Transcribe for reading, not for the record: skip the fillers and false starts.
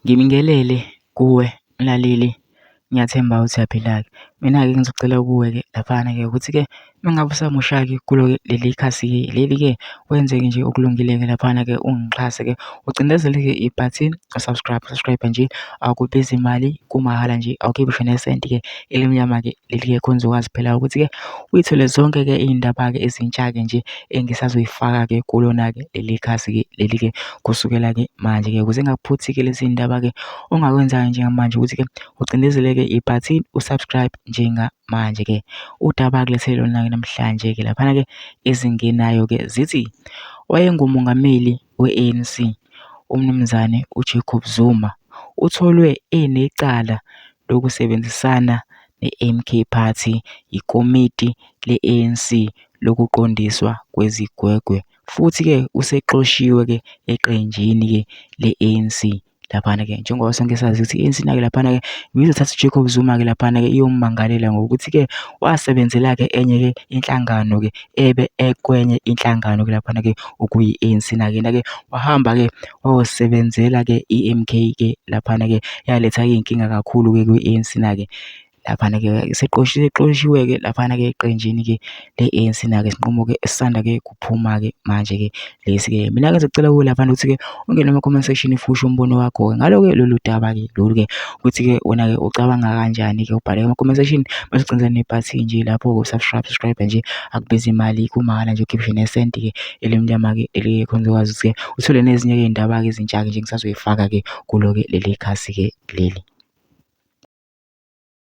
Ngibingelele kuwe mlaleli, ngiyathemba ukuthi uyaphila-ke. Mina-ke ngizocela kuwe-ke laphana-ke ukuthi-ke uma ngabe usamusha-ke leli khasi-ke leli-ke wenze-ke nje okulungile-ke laphana-ke ungixhase-ke ucindezele-ke ibhathini subscribe nje, akubizi imali, kumahhala nje, awukhiphi ngisho nesenti-ke elimnyama-ke leli-ke khona uzokwazi phela ukuthi-ke uyithole zonke-ke iy'ndaba-ke ezintsha-ke nje engisazoyifaka-ke kulona-ke leli khasi-ke leli-ke kusukela-ke manje-ke ukuze ngakuphuthi-ke lezi ndaba-ke ongakwenza-ke njengamanje ukuthi-ke ucindezele-ke ibhathini usubscribe njengamanje-ke. Udaba kulethele lona-ke namhlanje-ke laphana-ke ezingenayo-ke zithi wayengumongameli we-ANC umnumzane uJacob Zuma utholwe enecala lokusebenzisana ne-MK Party, ikomiti le-ANC lokuqondiswa kwezigwegwe, futhi-ke usexoshiwe-ke eqenjini-ke le-ANC laphana-ke. Njengoba sonke sazi ukuthi i-ANC na-ke laphana-ke ibizothatha uJacob Zuma-ke laphana-ke iyommangalela ngokuthi-ke wasebenzela-ke enye-ke inhlangano-ke ebe ekwenye inhlangano-ke laphana-ke okuyi-ANC nakena-ke wahamba-ke wayosebenzela-ke i-MK-ke laphana-ke yaletha-ke iy'nkinga kakhulu-ke kwi-ANC na-ke laphana-ke seqoshiwe-ke laphana-ke eqenjini-ke le-ANC na-ke isinqumo-ke esisanda-ke kuphuma-ke manje-ke lesi-ke. Mina-ke ngizocela kuwe laphana ukuthi-ke ungene ema-comment section ufushe umbono wakho-ke ngalo-ke lolu daba-ke lolu-ke ukuthi-ke wena-ke ucabanga kanjani-ke, ubhale ema-comment section bese ucindezela nebhathini nje lapho-ke subscribe nje, akubizi imali, kumahhala nje, ukhiphe nesenti-ke elimnyama-ke eli-ke khona uzokwazi ukuthi-ke uthole nezinye-ke iy'ndaba-ke ezintsha-ke nje engisazoyifaka-ke kulo-ke leli khasi-ke leli.